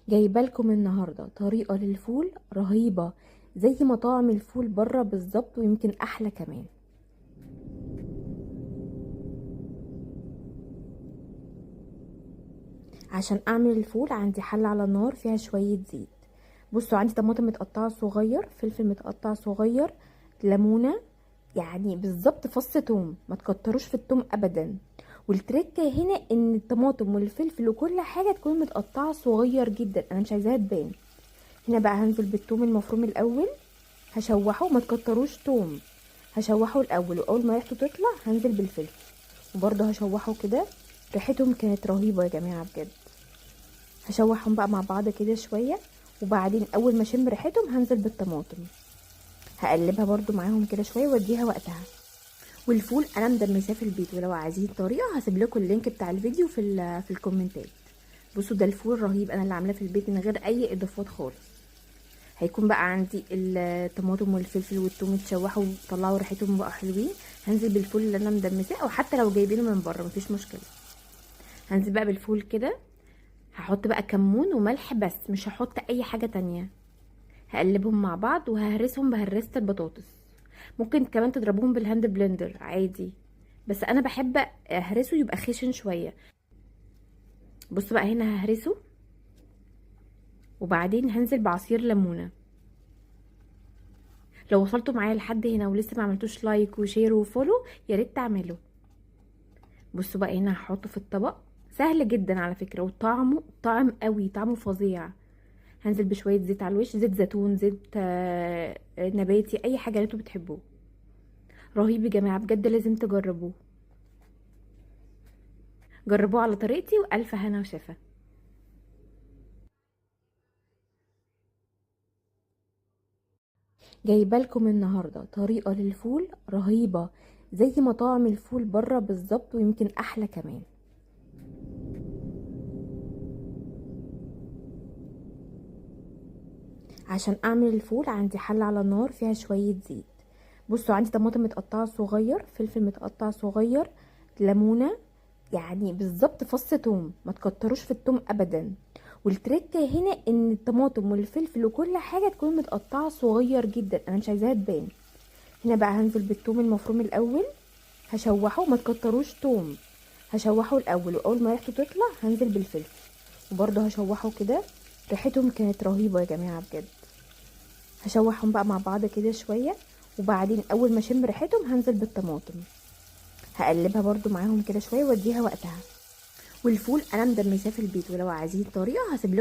جايبه لكم النهارده طريقه للفول رهيبة زي مطاعم الفول بره بالظبط، ويمكن احلى كمان. عشان اعمل الفول عندي حله على النار فيها شوية زيت. بصوا عندي طماطم متقطعه صغير، فلفل متقطع صغير، ليمونه، يعني بالظبط فص توم، ما تكتروش في التوم ابدا. والتركه هنا ان الطماطم والفلفل وكل حاجة تكون متقطعه صغير جدا، انا مش عايزاها تبان. هنا بقى هنزل بالثوم المفروم الاول، هشوحه، ما تكتروش توم، هشوحه الاول، واول ما ريحته تطلع هنزل بالفلفل وبرده هشوحه كده. ريحتهم كانت رهيبة يا جماعة بجد. هشوحهم بقى مع بعض كده شوية، وبعدين اول ما اشم ريحتهم هنزل بالطماطم، هقلبها برده معاهم كده شوية واديها وقتها. والفول انا مدمساه في البيت، ولو عايزين طريقه هسيب لكم ال link بتاع الفيديو في الكومنتات. بصوا ده الفول رهيب، انا اللي عاملاه في البيت من غير اي اضافات خالص. هيكون بقى عندي الطماطم والفلفل والثوم اتشوحوا وطلعوا ريحتهم بقى حلوين. هنزل بالفول اللي انا مدمساه، او حتى لو جايبينه من بره مفيش مشكلة. هنزل بقى بالفول كده، هحط بقى كمون وملح بس، مش هحط اي حاجة تانية. هقلبهم مع بعض وههرسهم بهرسه البطاطس. ممكن كمان تضربوهم بال hand blender عادي، بس انا بحب اهرسه يبقى خشن شوية. بصوا بقى هنا ههرسه، وبعدين هنزل بعصير ليمونه. لو وصلتوا معايا لحد هنا ولسه ما عملتوش like و share و follow يا ريت تعملوا. بصوا بقى هنا هحطه في الطبق، سهل جدا على فكرة، وطعمه طعم قوي، طعمه فظيع. هنزل بشوية زيت على الوش، زيت زيتون، زيت نباتي، اي حاجة انتوا بتحبوه. رهيب يا جماعة بجد، لازم تجربوه. جربوه على طريقتي، والف هنا وشفا. جايبه لكم النهارده طريقه للفول رهيبة زي مطاعم الفول بره بالظبط، ويمكن احلى كمان. عشان اعمل الفول عندي حله على النار فيها شوية زيت. بصوا عندي طماطم متقطعه صغير، فلفل متقطع صغير، ليمونه، يعني بالظبط فص توم، ما تكتروش في التوم ابدا. والتركه هنا ان الطماطم والفلفل وكل حاجة تكون متقطعه صغير جدا، انا مش عايزاها تبان. هنا بقى هنزل بالثوم المفروم الاول، هشوحه، ما تكتروش توم، هشوحه الاول، واول ما ريحته تطلع هنزل بالفلفل وبرده هشوحه كده. ريحتهم كانت رهيبة يا جماعة بجد. هشوحهم بقى مع بعض كده شوية، وبعدين اول ما اشم ريحتهم هنزل بالطماطم، هقلبها برده معاهم كده شوية واديها وقتها. والفول انا مدمساه في البيت، ولو عايزين طريقه هسيب لكم